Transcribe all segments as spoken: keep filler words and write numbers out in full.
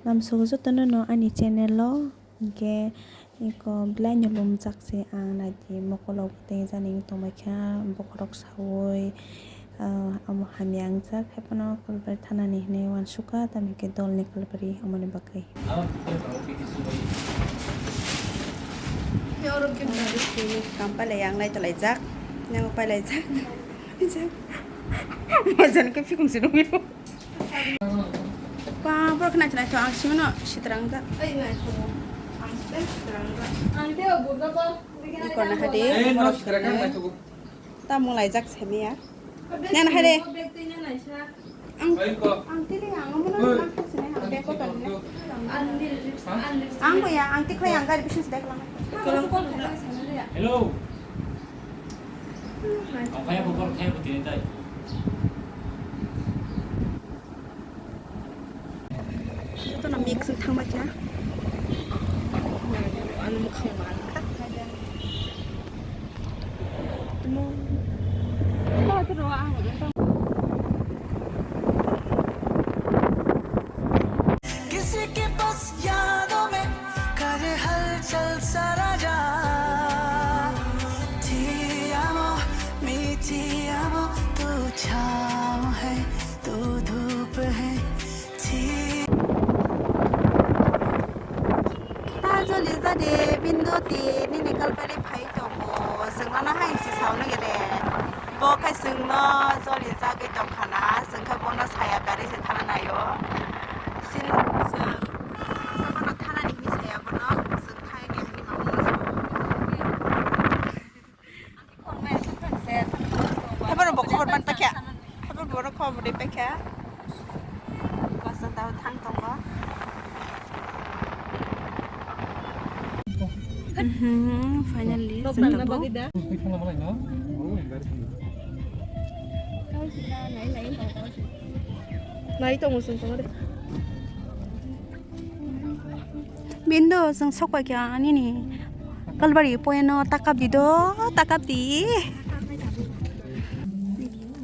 Lamsogo jotono no ani channel o, hwnkhe eko belai no lumjak se ang, naidi mokolok tei jani wng tongbaikha, bokhorok saui, ah, omo hamya wngjak, haiphano Kalbari thanani hinwi uansukha, tamni hwnkhe dolni Kalbari omoni bagwi. Kam pailai ang, naitolaijak, nang pailaijak, pailaijak. Mojan khe phikung se nugwi. Ba, borok naithok naithok ang simano sitrang jak. Ikorna hade. Tamung laijak semiya. Nana hade. Ang, ang tili ang amo na ang sini ang beko tani. Ang ko ya, ang tikla yang gari bisnes dek lang. Hello. Ang kaya ko por kaya ko tini tai. Jotono mix wng thangbaikha. Ano mwkhang mankha. किसी के बस यादों में करे हलचल सा राजा। Ti amo, mi ti amo, tu chhao hai, tu dhoop hai, ti. Ta joli jadi bindo ti nini kalbari phai tongo, swnglana hai si sauni gede. Bo khai sungno joli jagwi tongkhana, sungkha bono saya gari se thana naio. Sin sung, samano thanani hini saya bono, sung khai ni hini mamu. Haiboro bo khobor man paikha. Haiboro bo khobor ri paikha. Basa tao thang tongo. Mhm, finally, chwng tabuk. Nai tongo chwng tongo de. Bindo, chwng sokpai kha nini kalbari poyano takap di do, takap di.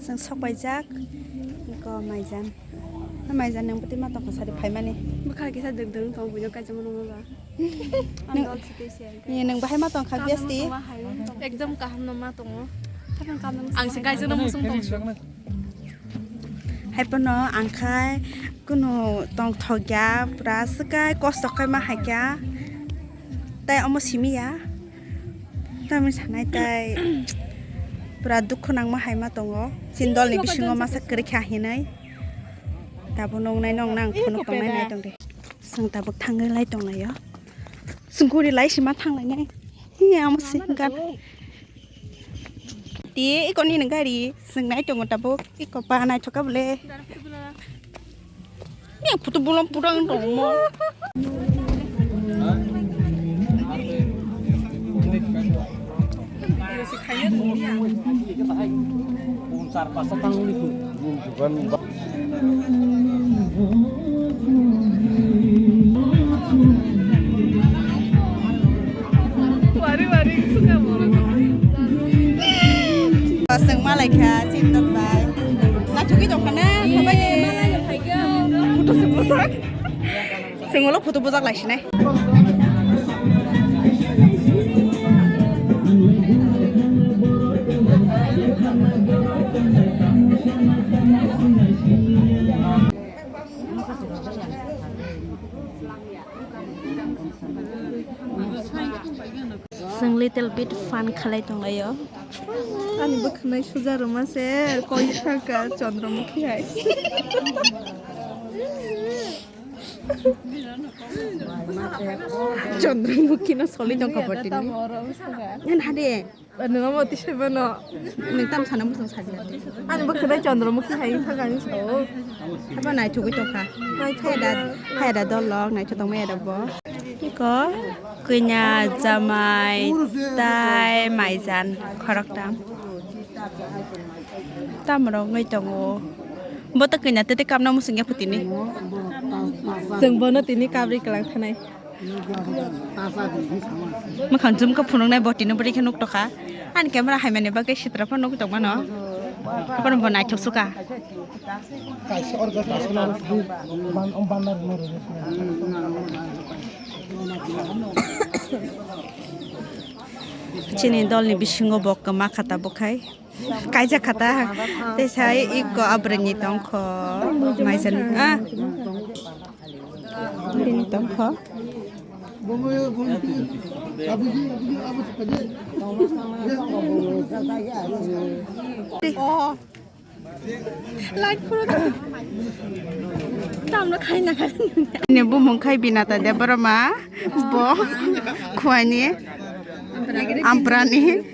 Chwng sokpai jak, eko maijan. Maijan nang bwtwi ma tongkha sari phaimani. Bwkha kisa dwk dwk tong buino kaisa mano ma ba. Ang dol sitwi se. Ni nang bahai ma tongkha biasti. Ekdom kaham no ma tongo. Ang se kaisa no musung tong. Haiphano ang khai kunu tongthok ya, pura swkai kosto khai ma hai kha. Tai omo simi ya. Tamni sanai tai pura dukhu nangma hai ma tongo. Chini dolni bisingo masa kwrwi kha hinwi. Tabuk nuknai nong nang phunuk tongnai nai tong de. Chwng tabuk thangwi lai tonglaio. Chwng guri lai sima thanglainai. Hi amo singkar. Ti iko nini gari chwng nai tongo tabuk, iko pa naithoka bole. Ni photo bolong pura wng tongmo. Chwng malaikha chini nok bai. Naithogwi tongkha na sabai. Photo se bwsak. Chwng ulo photo bujak lai sinai. Chwng little bit fun khalai tonglaio. Ani bwkhwnai suja rwma se koi saka Chandramukhi hai. Chandramukhi no soli tongkha botini. Nang hade. Nang amo twi sai mano. Nang tam sana muchung sajla. Ani bwkhwnai Chandramukhi hai thang ani sao. Haba naithogwi tongkha. Hai da, hai da dolok naithok tongmaya da bo. Iko kanya jamai tai maijan khoroktam. Tamrok wngwi tongo. Bo to kanya tete kapna muchung ya putini. Chwng bono tini kabri kwlang thanai. Mwkhang jumkha phunuknai botino bwrwi khe nuk tokha. Ani camera haimani bagwi sitra phano nuk tongmano. Borok bo naithok suka. Chini dolni bisingo bo kwma khata bwkhai. Kaijak khata. Tei sai iko abrengni tongkho. Maijani. Ah. Bini tongkho. Oh. Light phuru tamno khaina khaina. Ni bumung khai Binata Debbarma bo khuani amprani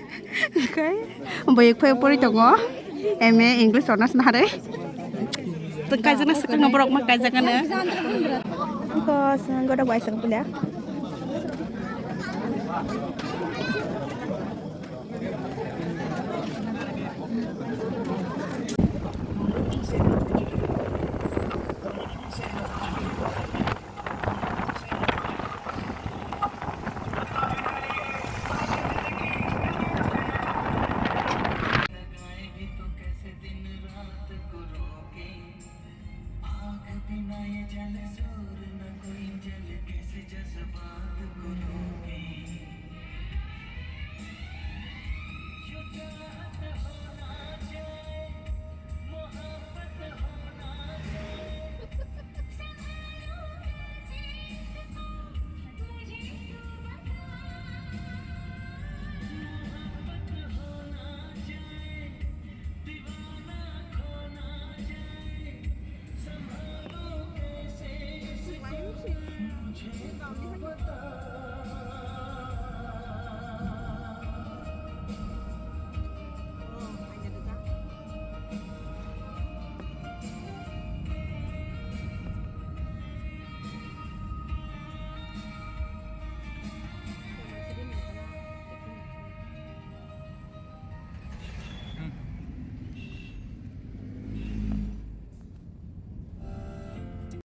khai boyek phai pori tongo M A English honours nahare. Tong kaijak na swkang borok ma kaijak na. Ko sanggo da waisang pula.